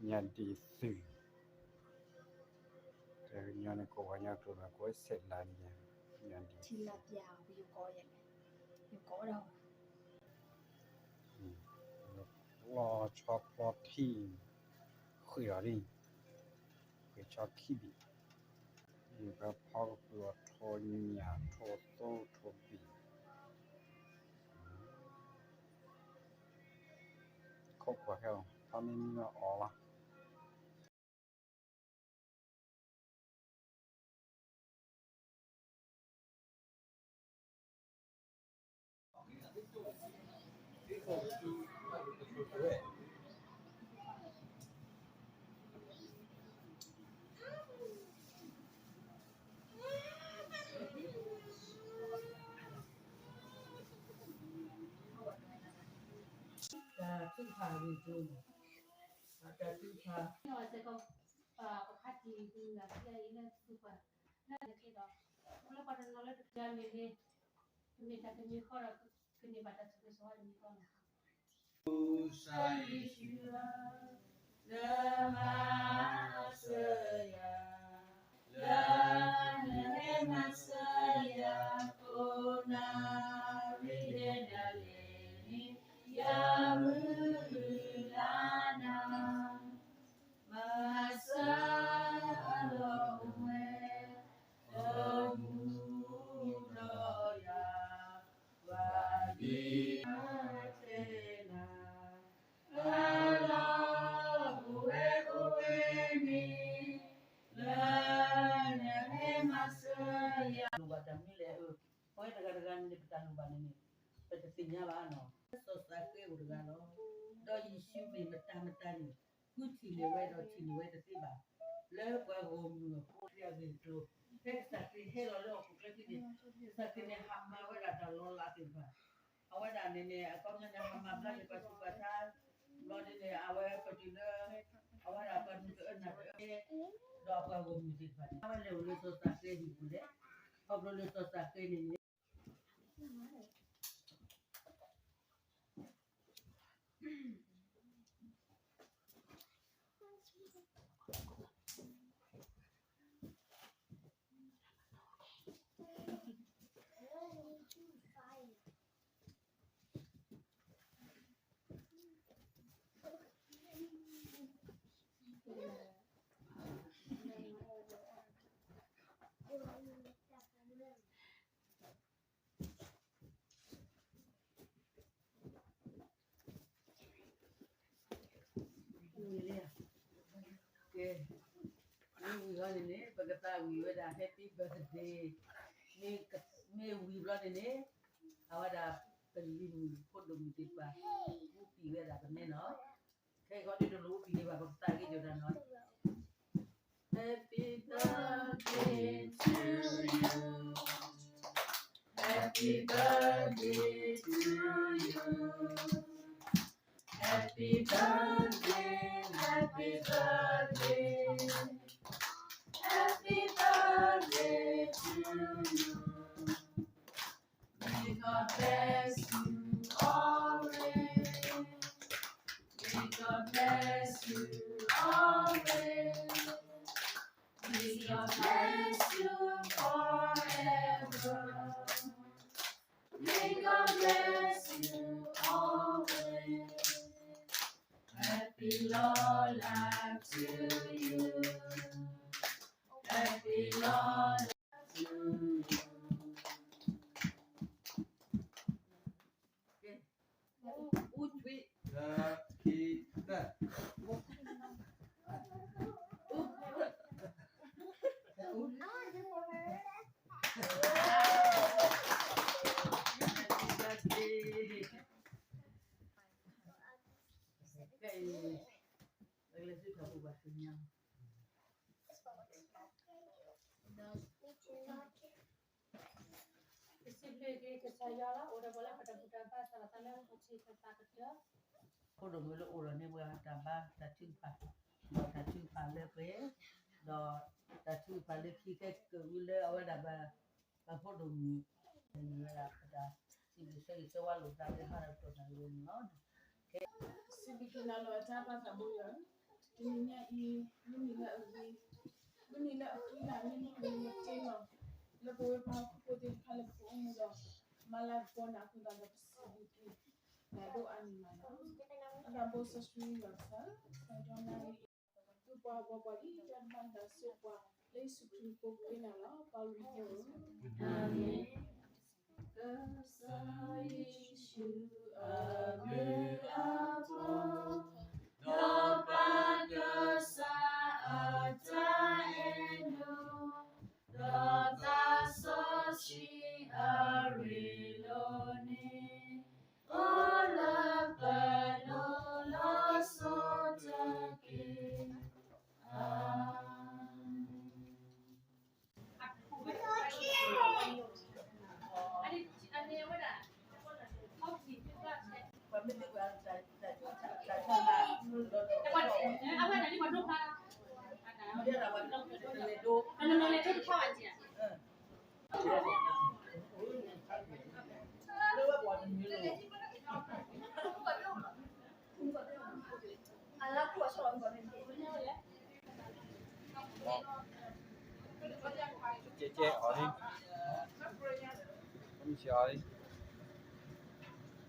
ညၣ်ဒံးသုး, တညီန့ၣ် ကိးဝဲညါကျိၤန့ၣ် ကိးဝဲစဲးလါန့ၣ်, ညၣ်ဒံးသုး, လီၤဆီဖျီထံၣ်, ဃ့ၢ်အီၤဒ်, ဃ့ၢ်ဆီခံဘ့ၣ်, ယကဖီကပူၤအီၤထိညၣ်ထိသိထိဘ့ၣ်, ခိးကွၢ်ခဲအီၤ ထီမ့ၢ်မ့ၢ်အီၤလီၤ. တၢ်ထုကဖၣ်ဂ့ၢ်ကျိၤန့ၣ်, တၢ်ထုကဖၣ်, ပခါတံၢ်ပှၤလ�ၢသုပှၤ, လၢက့ဒီး, လၢပှၤတနီၤလၢတၢ်မ့ၢ်ဂ့ၤ, ကမ့ၢ်တၢ်တမံၤဃီဒီး, ကန့ၢ်ဘၣ်တၢ်ဆိၣ်ဂ့ၤဆိၣ်ဝါတမံၤဃီန့ၣ် ကစၢ်ယ့ၣ်ၡူးဧၢ, လၢမၤစၢၤယၤ, လၢနဟဲမၤစၢၤယၤခိၣ်နၢ်ရံၣ်ဒဲးနၤလၢ်န့ၣ်, ယမုၢ်လၢ်နၤ, မၤစၢၤအလီၢ်အိၣ်ဝဲ, ဒီးမူဒီးယၤ, ပှၤဒ်အတဲနၤ, အလီၢ်အိၣ်ဝဲအိၣ်ဝဲန့ၣ်, လၢနဟဲမၤစၢၤယၤ, လိၣ်ဘၣ်တၢ်မနုၤလဲၣ်, ပဝဲတဂၤတဂၤန့ၣ် ပတၢ်လိၣ်ဘၣ်န့ၣ်န့ၣ်, ပတသ့ၣ်ညါဘၣ်နီၤ, စီၤသးကဲအိၣ်တဂၤလီၤ, ဒီးယ့ၣ်ၡူးမ့ၢ်မတၤမတၤန့ၣ်, ဃုထံၣ်န့ၢ်ဝဲဒီးထံၣ်န့ၢ်ဝဲတသ့ဘၣ်, လၢပှၤဂီၢ်မုၢ်အဖိအဂ့ၢ်အကျိၤ, ဖဲကစၢ်ခရံာ်ဟဲလီၤလၢဟီၣ်ခိၣ်ချၢခံန့ၣ်, ကစၢ်ခရံာ်န့ၣ်ဟးမၤဝဲဒၣ်တၢ်လီၤလးသ့ၣ်တဖၣ်, အဝဲဒၣ်န့ၣ်န့ၣ် အခီပညီန့ၣ် ဟးမၤဘျါက့ၤပှၤဆူးပှၤဆါ, ဘျီဒ်န့ၣ် အဝဲပတုၤလၢ, အဝဲဒၣ်ပှၤမုၢ်ကအၢနၢ်ကအၢ, ဒီးအပှၤဂီၢ်မုၢ်သ့ၣ်တဖၣ်န့ၣ် အဝဲလဲၤအိၣ်လၢစီၤသးကဲဟံၣ်ပူၤလဲၣ်, ခီဖျိလၢစီၤသးကဲန့ၣ်န့ၣ် ကဲ, မ့ၢ်ဝံၤလီၤန့ၣ်န့ၣ် ပကသးဝံၤဝဲဒၣ် Happy birthday, မ့ၢ်ဝံၤဘျီန့ၣ်န့ၣ်, အဝဲဒၣ်ပလံၤမုၣ်ဖိဒိၣ်မုၣ်သ့ၣ်တဖၣ် အူပံာ်ဝဲဒၣ်ပမဲနီၤ, ခဲအံၤဃီဒ်တလိၣ်အူပံာ်ဒံးဘၣ် ပကသးဂ့ၤက့ၤဝဲဒၣ်နီၤ. Happy birthday to you. Happy birthday to you. Happy birthday, happy birthday. Happy birthday to you. May God bless you always. May God bless you always. May God bless you forever. May God bless you always. Happy Lola to you. Happy Lola to you. Okay. Happy birthday. Happy birthday to you. ပစံးဘျုးက့ၤကစၢ်ယွၤလီၤ အိၣ်ဒီးပှၤလၢပတၢ်ဘူၣ်တၢ်ဘါ စးထီၣ်သးလၢအဆံးကပၤကတၢၢ်, ဖိဒိၣ်မုၣ်လၢအိၣ်ဒီးန့ၢ်ပှၤတၢ်ဘါတၢ်ထုကဖၣ်, ဒီးတၢ်ထုကဖၣ်လၢပှဲၤ, ဒီးတၢ်ထုကဖၣ်လၢခံကဲကဝံလၢအဝဲဒၣ်ဘၣ်, ပဖိဒိၣ်မုၣ်, မ့ၢ်ဝဲဒၣ်ပတၢ် ဆၢဂ့ၤဆၢဝါလိာ်သးလၢဟါဒီးတီၢ်သးဝဲန့ၣ်လီၤ. စံးဘျုးက့ၤနၤလီၤ တၢ်ပၢ်သးဘိယွၤ, တနံၤညါအံၤ မုၢ်နံၤလၢအဂ့ၤ, မုၢ်နံၤလၢအဃံလၤ မ့ၢ်မုၢ်နံၤလၢတ့လီၤ လၢပဝဲပှၤဟီၣ်ခိၣ်ဖိသ့ၣ်တဖၣ်လၢပအိၣ်မူဒီး မၤလၤကပီၤနၤအဃိသတးဒီး ပစံးဘျုးက့ၤနၤဒိၣ်အါန့ၣ်လီၤ. အတၢ်ဘိစီဆှံယွၤကစၢ်, စီၤဒိနၢ်ဂ့ၤ သုပှၤဘၣ်ပှၤဒ်တၢ်တဘၣ်တၢ်စိပှၤ လၢယ့ၣ်ၡူးခရံာ်ကိးပဃ့နၤလီၤ ပၢ်လၢမူခိၣ်ဧၢ, အၤမ့ၣ်. ကစၢ်ယ့ၣ်ၡူးအဘျုးအဖှိၣ်, ဒီးပၢ်ကစၢ်အတၢ်အဲၣ်ဒိၣ်, ဒီးသးစီဆှံအရ့လိာ်န့ၣ် အိၣ်လၢပလိၤလီၤဆီတက့ၢ်. အၤမ့ၣ်. ကဲကဲအီၤန့ၣ်, မုၢ်ဆံးအီၤ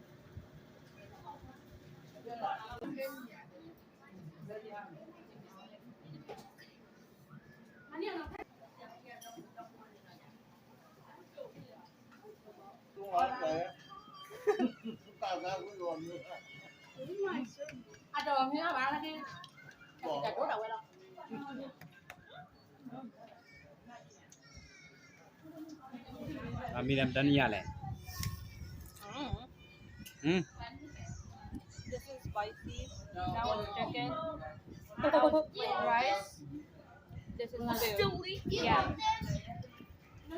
န့ၣ်. အမံၤလၢမတၤနံၣ်ညါလဲၣ်. ဟမ်. This is spicy. That one's chicken. That one's plain rice. This is stew. Yeah. ကဲ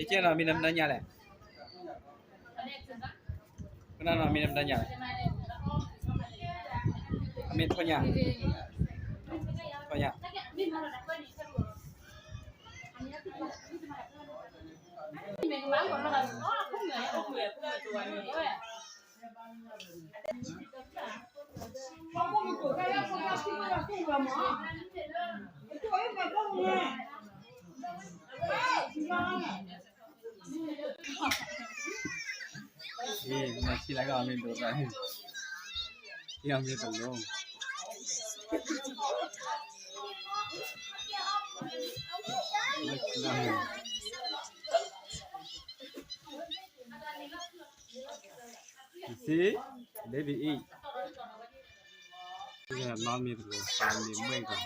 ကဲနီၤ မံၤလၢမတၤနံၣ်ညါလဲၣ်. ကနၣ်နီၤ မံၤလၢမတၤနံၣ်ညါလဲၣ်. အမ့ၢ်ထီၣ်ညၣ်, ထီၣ်ညၣ်. အ့ မၤဆံလၢကမ့ၢ်ဒိးသး, အ့ အမ့ၢ်တလိၣ်. You see, baby eat. မ့ၢ်တလိၣ်, မ့ၢ်မ့ၢ်တလိၣ်, ပာ်မ့ၢ်မ့ၢ်ကီး.